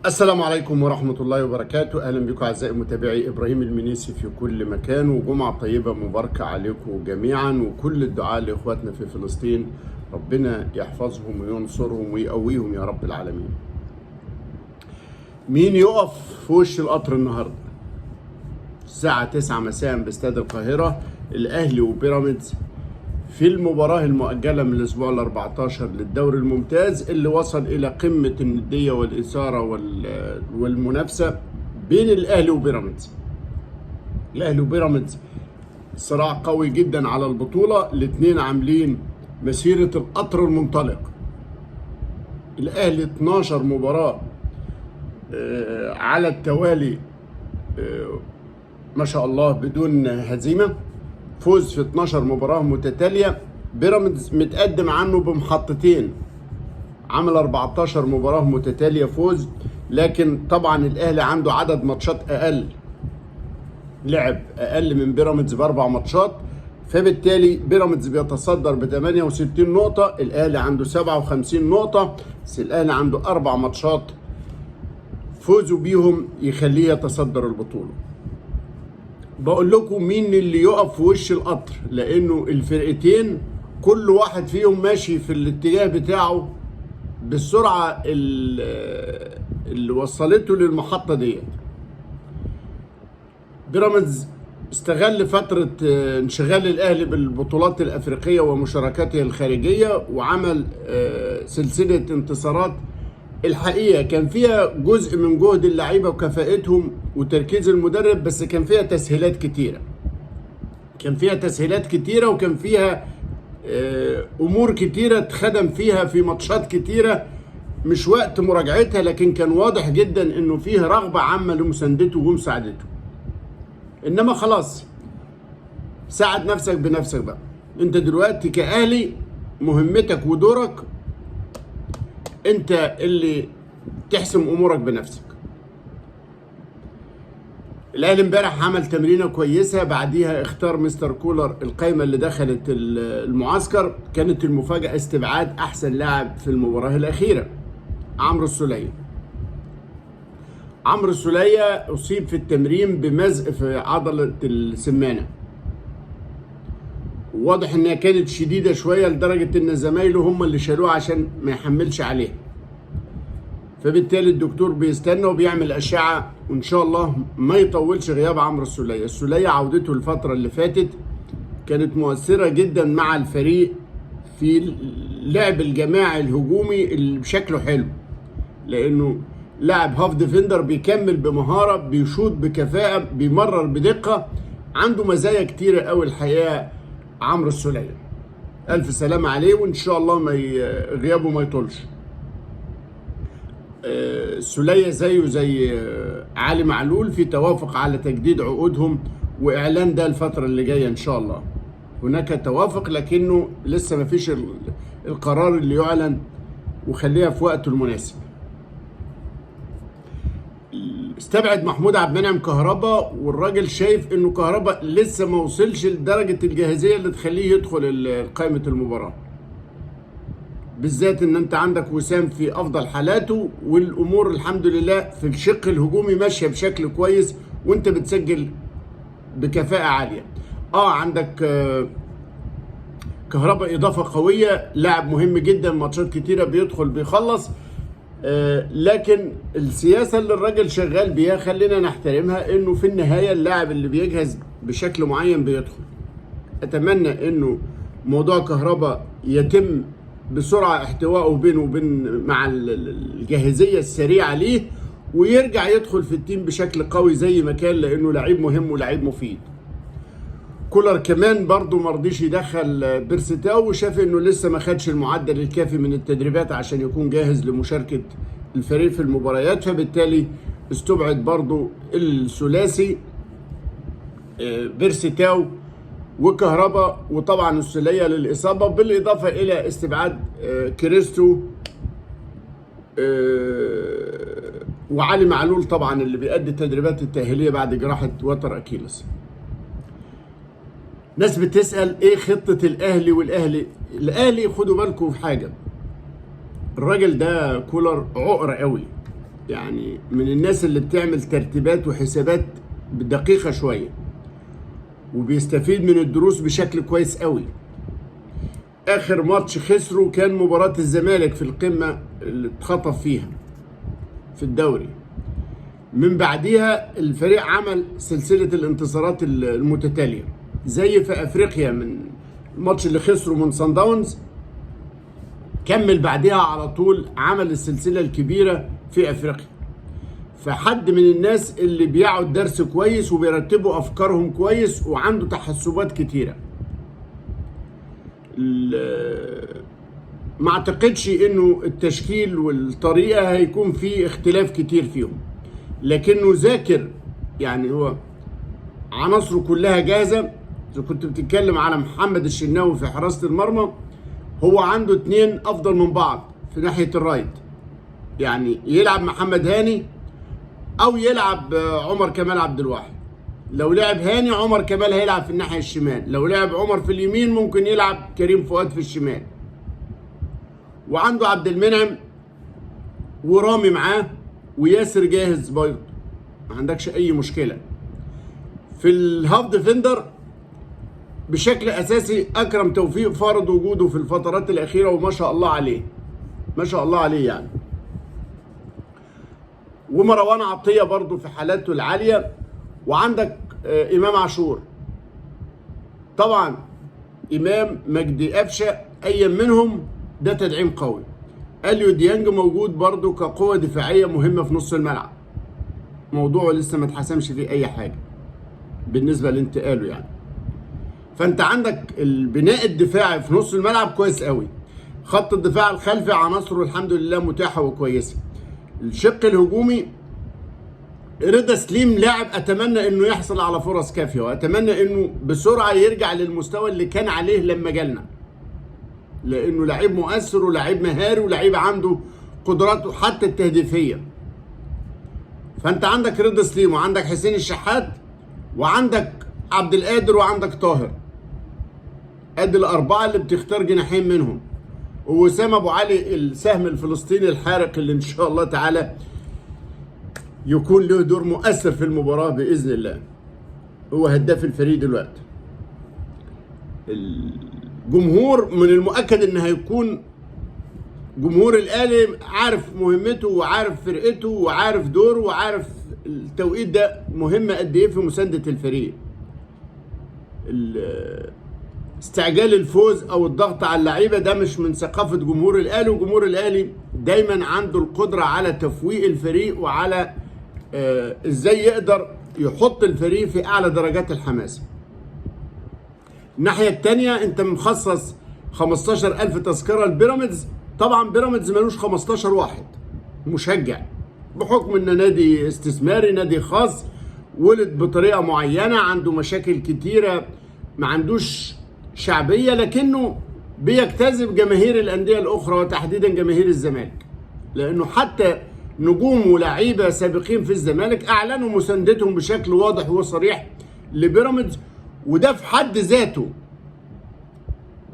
السلام عليكم ورحمة الله وبركاته. أهلا بكم أعزائي متابعي إبراهيم المنيسي في كل مكان، وجمعة طيبة مباركة عليكم جميعا، وكل الدعاء لإخواتنا في فلسطين، ربنا يحفظهم وينصرهم ويقويهم يا رب العالمين. مين يقف في وش القطر النهاردة؟ الساعة 9 مساء باستاد القاهرة، الأهلي وبيراميدز في المباراة المؤجلة من الأسبوع ال 14 للدوري الممتاز، اللي وصل إلى قمة الندية والإثارة والمنافسة بين الأهلي وبيراميدز. الأهلي وبيراميدز صراع قوي جدا على البطولة، الاثنين عاملين مسيرة القطر المنطلق. الأهلي 12 مباراة على التوالي، ما شاء الله بدون هزيمة، فوز في 12 مباراة متتالية. بيراميدز متقدم عنه بمحطتين، عمل 14 مباراة متتالية فوز، لكن طبعا الأهلي عنده عدد ماتشات أقل، لعب أقل من بيراميدز بأربع ماتشات، فبالتالي بيراميدز بيتصدر ب 68 نقطة، الأهلي عنده 57 نقطة، بس الأهلي عنده أربع ماتشات فوزوا بيهم يخليه يتصدر البطولة. بقول لكم مين اللي يقف في وش القطر، لانه الفرقتين كل واحد فيهم ماشي في الاتجاه بتاعه بالسرعة اللي وصلته للمحطه ديت. بيراميدز استغل فترة انشغال الاهلي بالبطولات الافريقية ومشاركاته الخارجية، وعمل سلسلة انتصارات الحقيقة كان فيها جزء من جهد اللعيبة وكفاءتهم وتركيز المدرب، بس كان فيها تسهيلات كتيرة. كان فيها تسهيلات كتيرة، وكان فيها امور كتيرة اتخدم فيها في ماتشات كتيرة مش وقت مراجعتها، لكن كان واضح جدا انه فيه رغبة عامة لمساندته ومساعدته. انما خلاص، ساعد نفسك بنفسك بقى. انت دلوقتي كأهلي مهمتك ودورك انت اللي تحسم امورك بنفسك. الاهلي امبارح عمل تمرينه كويسة، بعديها اختار مستر كولر القايمة اللي دخلت المعسكر. كانت المفاجاة استبعاد احسن لاعب في المباراة الاخيرة، عمرو السوليه. عمرو السوليه اصيب في التمرين بمزق في عضلة السمانه، واضح انها كانت شديدة شوية لدرجة ان زمايله هم اللي شالوه عشان ما يحملش عليها، فبالتالي الدكتور بيستنى وبيعمل اشعه، وان شاء الله ما يطولش غياب عمرو السوليه. السوليه عودته الفترة اللي فاتت كانت مؤثرة جدا مع الفريق في اللعب الجماعي الهجومي اللي بشكله حلو، لانه لاعب half defender بيكمل بمهارة، بيشوط بكفاءة، بيمرر بدقة، عنده مزايا كتيرة قوي الحقيقة عمرو السوليه. الف سلامه عليه، وان شاء الله ما غيابه ما يطولش. السوليه زيه زي علي معلول في توافق على تجديد عقودهم، واعلان ده الفترة اللي جاية ان شاء الله. هناك توافق لكنه لسه ما فيش القرار اللي يعلن، وخليها في وقته المناسب. استبعد محمود عبد المنعم كهربا، والراجل شايف انه كهربا لسه ما وصلش لدرجة الجاهزيه اللي تخليه يدخل قائمة المباراة، بالذات ان انت عندك وسام في افضل حالاته، والامور الحمد لله في الشق الهجومي ماشية بشكل كويس، وانت بتسجل بكفاءة عالية. عندك كهربا اضافه قوية، لاعب مهم جدا، ماتشات كتيرة بيدخل بيخلص، لكن السياسة اللي الراجل شغال بيها خلينا نحترمها، انه في النهاية اللاعب اللي بيجهز بشكل معين بيدخل. اتمنى انه موضوع كهربا يتم بسرعة احتوائه بينه وبين مع الجاهزيه السريعة ليه، ويرجع يدخل في ال team بشكل قوي زي ما كان، لانه لعيب مهم ولعيب مفيد. كولر كمان برضو مرضيش يدخل بيرسي تاو، وشاف انه لسه ما خدش المعدل الكافي من التدريبات عشان يكون جاهز لمشاركة الفريق في المباريات، فبالتالي استبعد برضو الثلاثي، بيرسي تاو وكهربا وطبعا السولية للإصابة، بالإضافة إلى استبعاد كريستو وعلي معلول طبعا اللي بيأدي التدريبات التأهيلية بعد جراحة وتر أكيلس. ناس بتسأل ايه خطة الأهلي والأهلي. الأهلي خدوا بالكم في حاجة، الراجل ده كولر عقر قوي. يعني من الناس اللي بتعمل ترتيبات وحسابات دقيقة شوية، وبيستفيد من الدروس بشكل كويس قوي. اخر ماتش خسره كان مباراة الزمالك في القمة اللي اتخطف فيها في الدوري. من بعديها الفريق عمل سلسلة الانتصارات المتتالية زي في افريقيا، من الماتش اللي خسره من صن داونز كمل بعديها على طول عمل السلسلة الكبيرة في افريقيا. فحد من الناس اللي بيعوا درس كويس وبيرتبوا افكارهم كويس وعنده تحسبات كتيرة. ما اعتقدش انه التشكيل والطريقة هيكون فيه اختلاف كتير فيهم، لكنه ذاكر، يعني هو عناصره كلها جاهزة. اذا كنت بتتكلم على محمد الشناوي في حراسة المرمى، هو عنده 2 افضل من بعض في ناحية ال right، يعني يلعب محمد هاني او يلعب عمر كمال عبد الواحد. لو لعب هاني، عمر كمال هيلعب في الناحية الشمال، لو لعب عمر في اليمين ممكن يلعب كريم فؤاد في الشمال. وعنده عبد المنعم ورامي معاه وياسر جاهز برضه، ما عندكش اي مشكلة. في ال half defender بشكل اساسي اكرم توفيق فرض وجوده في الفترات الاخيرة، وما شاء الله عليه، ما شاء الله عليه يعني. ومروان عطية برضه في حالاته العالية. وعندك امام عاشور، طبعا امام، مجدي قفشه، اي منهم ده تدعيم قوي. اليو ديانج موجود برضه كقوة دفاعية مهمة في نص الملعب، موضوعه لسه ما اتحسمش فيه اي حاجة بالنسبة لانتقاله يعني. فانت عندك البناء الدفاعي في نص الملعب كويس قوي، خط الدفاع الخلفي عناصره الحمد لله متاحة وكويسة. الشق الهجومي رضا سليم لاعب اتمنى انه يحصل على فرص كافيه، واتمنى انه بسرعة يرجع للمستوى اللي كان عليه لما جالنا، لانه لعيب مؤثر ولاعيب مهاري ولاعيب عنده قدراته حتى التهديفيه. فانت عندك رضا سليم وعندك حسين الشحات وعندك عبد القادر وعندك طاهر، ادي الاربعة اللي بتختار جناحين منهم، ووسام ابو علي السهم الفلسطيني الحارق اللي ان شاء الله تعالى يكون له دور مؤثر في المباراة باذن الله، هو هداف الفريق دلوقتي. الجمهور من المؤكد ان هيكون جمهور الاهلي عارف مهمته وعارف فرقته وعارف دوره وعارف التوقيت ده مهم قد ايه في مساندة الفريق. استعجال الفوز او الضغط على اللعيبة ده مش من ثقافة جمهور الاهلي، وجمهور الاهلي دايما عنده القدرة على تفويق الفريق وعلى ازاي يقدر يحط الفريق في اعلى درجات الحماسة. الناحية الثانية انت مخصص 15,000 تذكره لبيراميدز، طبعا بيراميدز ملوش 15 واحد مشجع بحكم ان نادي استثماري، نادي خاص، ولد بطريقة معينة، عنده مشاكل كتيرة، ما عندوش شعبية، لكنه بيجتذب جماهير الاندية الاخرى وتحديدا جماهير الزمالك، لانه حتى نجوم ولاعيبه سابقين في الزمالك اعلنوا مساندتهم بشكل واضح وصريح لبيراميدز، وده في حد ذاته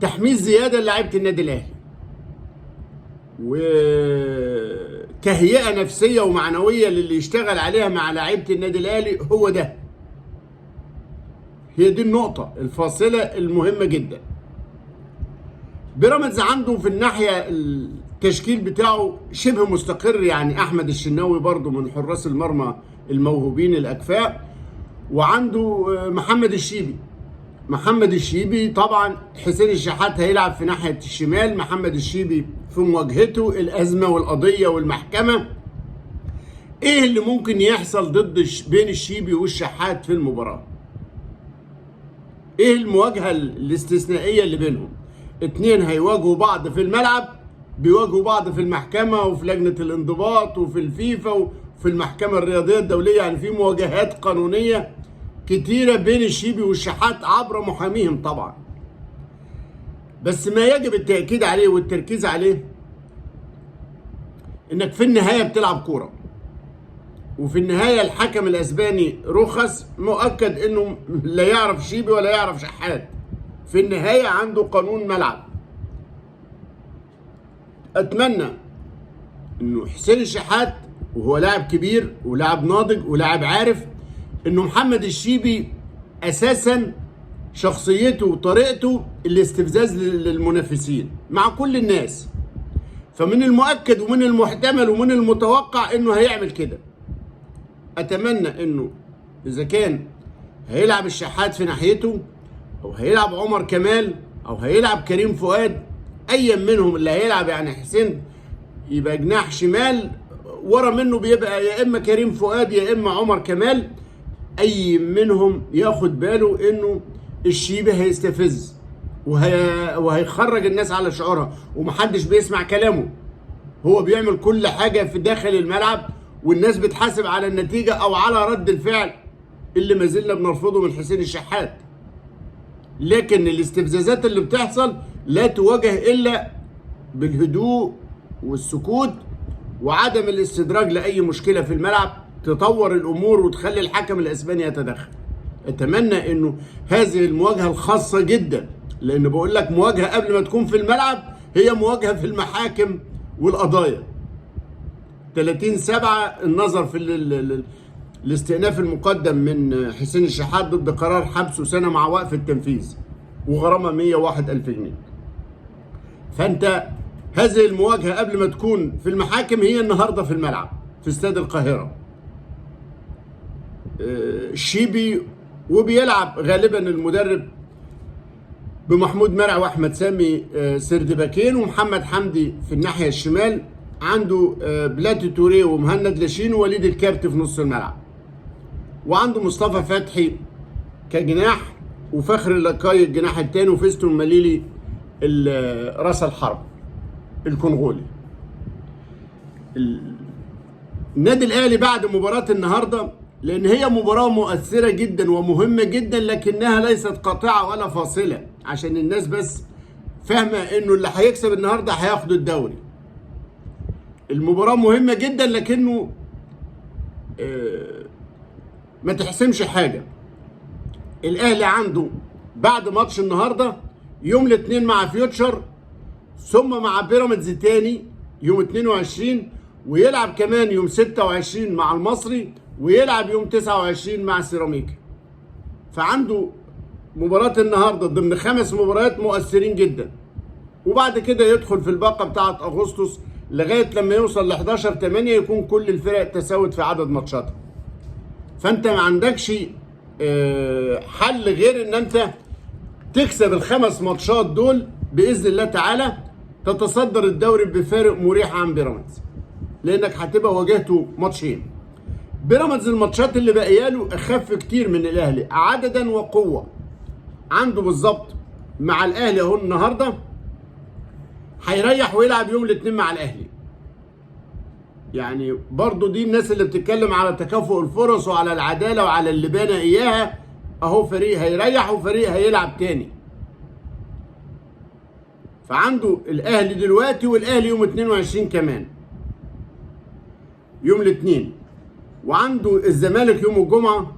تحميس زيادة للاعيبه النادي الاهلي وتهيئه نفسية ومعنويه للي يشتغل عليها مع لاعيبه النادي الاهلي. هو ده، هي دي النقطة الفاصلة المهمة جدا. بيراميدز عنده في الناحية التشكيل بتاعه شبه مستقر، يعني احمد الشناوي برضو من حراس المرمى الموهوبين الاكفاء، وعنده محمد الشيبي. محمد الشيبي طبعا حسين الشحات هيلعب في ناحية الشمال، محمد الشيبي في مواجهته الأزمة والقضية والمحكمة. ايه اللي ممكن يحصل ضد بين الشيبي والشحات في المباراة؟ ايه المواجهة الاستثنائية اللي بينهم؟ اتنين هيواجهوا بعض في الملعب، بيواجهوا بعض في المحكمة وفي لجنة الانضباط وفي الفيفا وفي المحكمة الرياضية الدولية، يعني في مواجهات قانونية كتيرة بين الشيبي والشحات عبر محاميهم طبعا. بس ما يجب التأكيد عليه والتركيز عليه انك في النهاية بتلعب كورة، وفي النهاية الحكم الاسباني رخص مؤكد انه لا يعرف شيبي ولا يعرف شحات، في النهاية عنده قانون ملعب. اتمنى انه حسين الشحات وهو لاعب كبير ولاعب ناضج ولاعب عارف انه محمد الشيبي اساسا شخصيته وطريقته الاستفزاز للمنافسين مع كل الناس، فمن المؤكد ومن المحتمل ومن المتوقع انه هيعمل كده. اتمنى انه اذا كان هيلعب الشحات في ناحيته او هيلعب عمر كمال او هيلعب كريم فؤاد، ايا منهم اللي هيلعب، يعني حسين يبقى جناح شمال ورا منه بيبقى يا اما كريم فؤاد يا اما عمر كمال، اي منهم ياخد باله انه الشيبي هيستفز وهيخرج الناس على شعورها، ومحدش بيسمع كلامه. هو بيعمل كل حاجة في داخل الملعب والناس بتحاسب على النتيجة او على رد الفعل اللي ما زلنا بنرفضه من حسين الشحات. لكن الاستفزازات اللي بتحصل لا تواجه الا بالهدوء والسكوت وعدم الاستدراج لاي مشكلة في الملعب تطور الامور وتخلي الحكم الاسباني يتدخل. اتمنى انه هذه المواجهة الخاصة جدا، لان بقول لك مواجهة قبل ما تكون في الملعب هي مواجهة في المحاكم والقضايا. 30/7 النظر في الاستئناف المقدم من حسين الشحات ضد قرار حبسه سنة مع وقف التنفيذ وغرامه 101,000 جنيه. فانت هذه المواجهة قبل ما تكون في المحاكم هي النهارده في الملعب في استاد القاهرة. الشيبي وبيلعب غالبا المدرب بمحمود مرعي واحمد سامي سردباكين، ومحمد حمدي في الناحية الشمال، عنده بلاتي توريه ومهند لاشين ووليد الكارت في نص الملعب، وعنده مصطفى فتحي كجناح وفخر لقاي الجناح الثاني، وفيستون ماليلي راس الحرب الكونغولي. النادي الاهلي بعد مباراة النهارده، لان هي مباراة مؤثرة جدا ومهمة جدا، لكنها ليست قاطعه ولا فاصلة، عشان الناس بس فاهمه انه اللي هيكسب النهارده هياخد الدوري. المباراة مهمة جدا لكنه ما تحسمش حاجة. الاهلي عنده بعد ماتش النهارده يوم الاثنين مع فيوتشر، ثم مع بيراميدز تاني يوم 22، ويلعب كمان يوم 26 مع المصري، ويلعب يوم 29 مع سيراميكا. فعنده مباراة النهارده ضمن 5 مباريات مؤثرين جدا، وبعد كده يدخل في الباقة بتاعة أغسطس لغاية لما يوصل ل 11/8 يكون كل الفرق تساوت في عدد ماتشاتها. فأنت ما عندكش حل غير إن أنت تكسب ال5 ماتشات دول بإذن الله تعالى، تتصدر الدوري بفارق مريح عن بيراميدز، لأنك هتبقى واجهته ماتشين. بيراميدز الماتشات اللي باقية له اخف كتير من الاهلي عددا وقوه. عنده بالظبط مع الاهلي اهو النهارده هيريح ويلعب يوم الاثنين مع الاهلي. يعني برضو دي الناس اللي بتتكلم على تكافؤ الفرص وعلى العدالة وعلى اللي بان اياها، اهو فريق هيريح وفريق هيلعب تاني. فعنده الاهلي دلوقتي والاهلي يوم 22 كمان يوم الاثنين، وعنده الزمالك يوم الجمعة،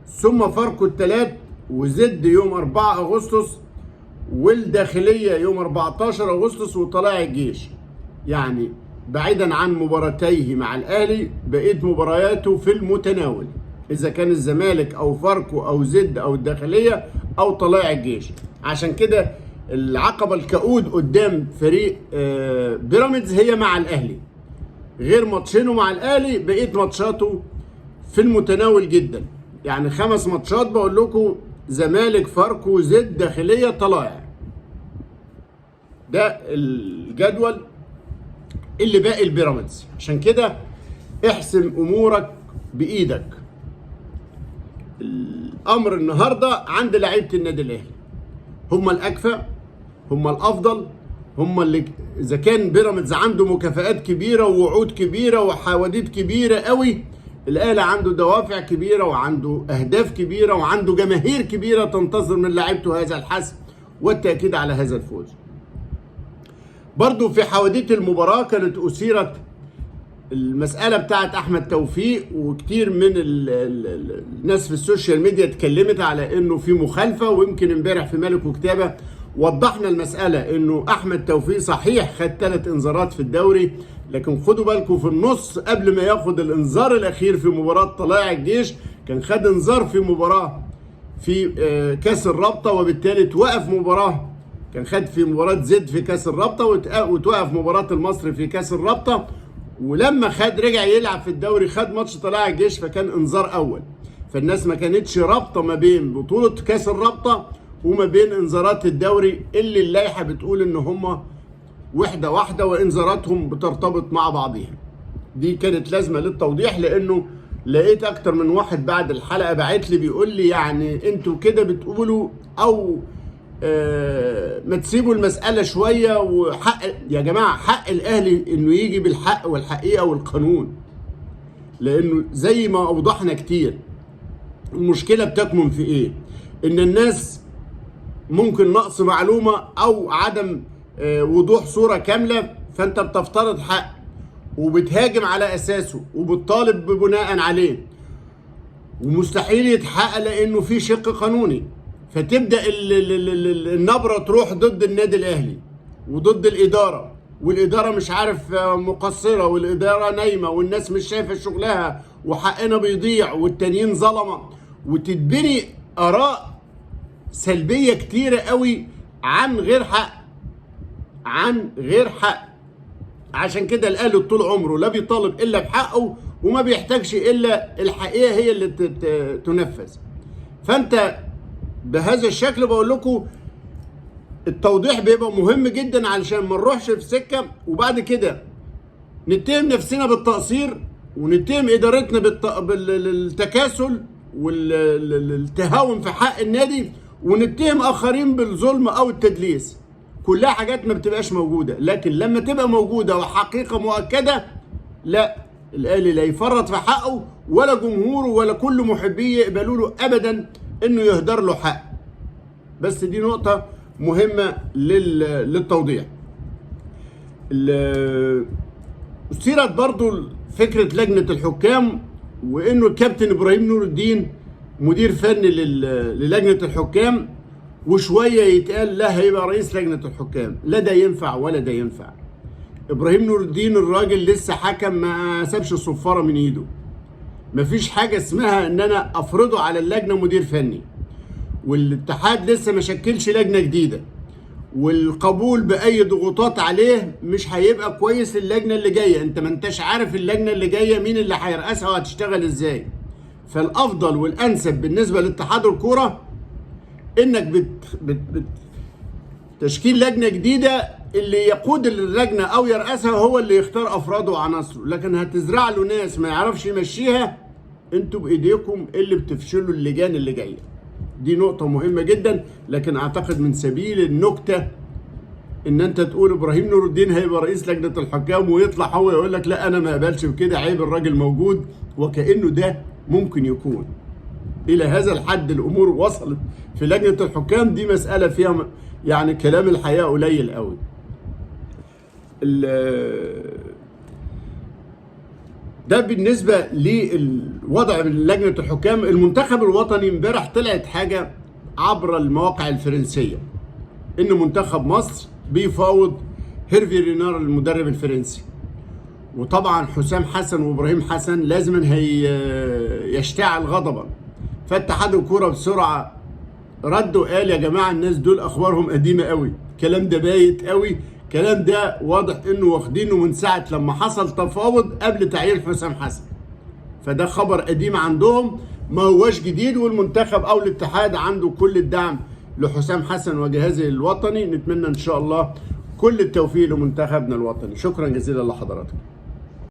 ثم فاركو الثلاث، وزد يوم 4 أغسطس، والداخلية يوم 14 أغسطس، وطلائع الجيش. يعني بعيدا عن مباراتيه مع الأهلي، بقيت مبارياته في المتناول، إذا كان الزمالك أو فاركو أو زد أو الداخلية أو طلائع الجيش. عشان كده العقبة الكؤود قدام فريق بيراميدز هي مع الأهلي، غير ماتشينه مع الاهلي بقيت ماتشاته في المتناول جدا. يعني 5 ماتشات بقول لكم، زمالك، فاركو، زد، داخلية، طلائع. ده الجدول اللي باقي البيراميدز. عشان كده احسم امورك بايدك. الامر النهارده عند لعيبة النادي الاهلي، هم الاكفأ، هم الافضل، هم اللي اذا كان بيراميدز عنده مكافآت كبيرة ووعود كبيرة وحواديت كبيرة قوي، الاهلي عنده دوافع كبيرة وعنده اهداف كبيرة وعنده جماهير كبيرة تنتظر من لاعيبته هذا الحسم والتاكيد على هذا الفوز. برضو في حواديت المباراة كانت اثيرت المسالة بتاعت احمد توفيق، وكتير من الناس في ال social media اتكلمت على انه في مخالفة، ويمكن امبارح في ملك وكتابه وضحنا المسألة انه احمد توفيق صحيح خد 3 انذارات في الدوري، لكن خدوا بالكم في النص قبل ما ياخد الانذار الاخير في مباراة طلائع الجيش كان خد انذار في مباراة في كاس الرابطة، وبالتالي توقف مباراة، كان خد في مباراة زد في كاس الرابطة وتوقف مباراة المصري في كاس الرابطة، ولما خد رجع يلعب في الدوري خد ماتش طلائع الجيش فكان انذار اول. فالناس ما كانتش رابطه ما بين بطوله كاس الرابطة وما بين انذارات الدوري اللي اللائحة بتقول ان هم وحده واحدة وانذاراتهم بترتبط مع بعضيها. دي كانت لازمه للتوضيح، لانه لقيت اكتر من واحد بعد الحلقة بعت لي بيقول لي يعني انتوا كده بتقولوا او ما تسيبوا المسالة شوية، وحق يا جماعة حق الاهلي انه يجي بالحق والحقيقة والقانون، لانه زي ما اوضحنا كتير المشكلة بتكمن في ايه؟ ان الناس ممكن نقص معلومة او عدم وضوح صوره كاملة، فانت بتفترض حق وبتهاجم على اساسه وبتطالب بناء عليه، ومستحيل يتحقق لانه في شق قانوني، فتبدا النبرة تروح ضد النادي الاهلي وضد الادارة، والادارة مش عارف مقصرة، والادارة نايمة، والناس مش شايفه شغلها، وحقنا بيضيع، والتانيين ظلمه، وتتبني اراء سلبية كتيرة قوي عن غير حق، عن غير حق. عشان كده الاهلي طول عمره لا بيطالب الا بحقه، وما بيحتاجش الا الحقيقة هي اللي تنفذ. فانت بهذا الشكل بقول لكم التوضيح بيبقى مهم جدا علشان ما نروحش في سكة وبعد كده نتهم نفسنا بالتقصير، ونتهم ادارتنا بالتكاسل والتهاون في حق النادي، ونتهم اخرين بالظلم او التدليس. كلها حاجات ما بتبقاش موجودة، لكن لما تبقى موجودة وحقيقة مؤكدة، لا الاهلي لا يفرط في حقه ولا جمهوره ولا كل محبيه يقبلوا له ابدا انه يهدر له حق. بس دي نقطة مهمة للتوضيح. اثيرت برضو فكرة لجنة الحكام، وانه الكابتن ابراهيم نور الدين مدير فني للجنة الحكام، وشوية يتقال لا هيبقى رئيس لجنة الحكام. لا ده ينفع ولا ده ينفع. ابراهيم نور الدين الراجل لسه حكم، ما سابش الصفاره من ايده. مفيش حاجة اسمها ان انا افرضه على اللجنة مدير فني، والاتحاد لسه ما شكلش لجنة جديدة، والقبول باي ضغوطات عليه مش هيبقى كويس للجنة اللي جاية. انت ما انتش عارف اللجنة اللي جاية مين اللي هيرأسها وهتشتغل ازاي. فالافضل والانسب بالنسبة لاتحاد الكورة انك بت تشكيل لجنة جديدة، اللي يقود اللجنة او يرأسها هو اللي يختار افراده وعناصره. لكن هتزرع له ناس ما يعرفش يمشيها، انتوا بايديكم اللي بتفشلوا اللجان اللي جاية. دي نقطة مهمة جدا. لكن اعتقد من سبيل النكتة ان انت تقول ابراهيم نور الدين هيبقى رئيس لجنة الحكام، ويطلع هو يقول لك لا انا ما اقبلش بكده، عيب الراجل موجود، وكانه ده ممكن يكون. الى هذا الحد الامور وصلت في لجنة الحكام. دي مسالة فيها يعني كلام الحقيقة قليل قوي. ده بالنسبة للوضع من لجنة الحكام. المنتخب الوطني امبارح طلعت حاجة عبر المواقع الفرنسية ان منتخب مصر بيفاوض هيرفي رينار المدرب الفرنسي، وطبعا حسام حسن وابراهيم حسن لازم هي يشتعل غضبا. فاتحاد الكورة بسرعة رد وقال يا جماعة الناس دول اخبارهم قديمة قوي، الكلام ده بايت قوي، الكلام ده واضح انه واخدينه من ساعة لما حصل تفاوض قبل تعيين حسام حسن، فده خبر قديم عندهم ما هواش جديد. والمنتخب او الاتحاد عنده كل الدعم لحسام حسن وجهازه الوطني. نتمنى ان شاء الله كل التوفيق لمنتخبنا الوطني. شكرا جزيلا لحضراتكم.